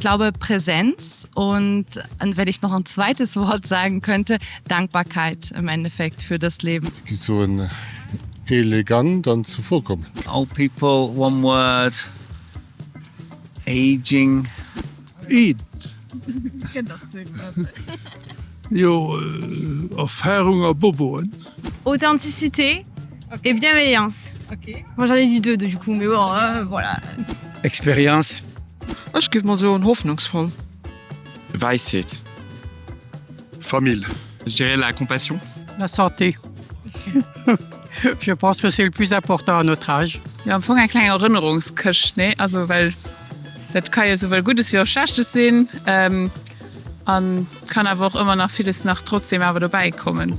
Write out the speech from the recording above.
glaube Präsenz und wenn ich noch ein zweites Wort sagen könnte, Dankbarkeit im Endeffekt für das Leben. Ech gi soen elegant an zuvorkommend. Old people, one word, aging. Eed. Jo, Erfahrung a Boboen. Authenticité et bienveillance. Bon j'en ai dit deux du coup mais bon voilà. Expérience. Ech géif mol soen hoffnungsvoll. Wäisheet. Famill. Je dirais la compassion. La santé. Je pense que c'est le plus important à notre âge. Jo, am Fong eng kleng Erënnerungskëscht, nee? Also well dat ka jo souwuel Guddes wéi och Schlechtes sinn an kann awer och ëmmer nach villes nach trotzdem awer dobäi kommen.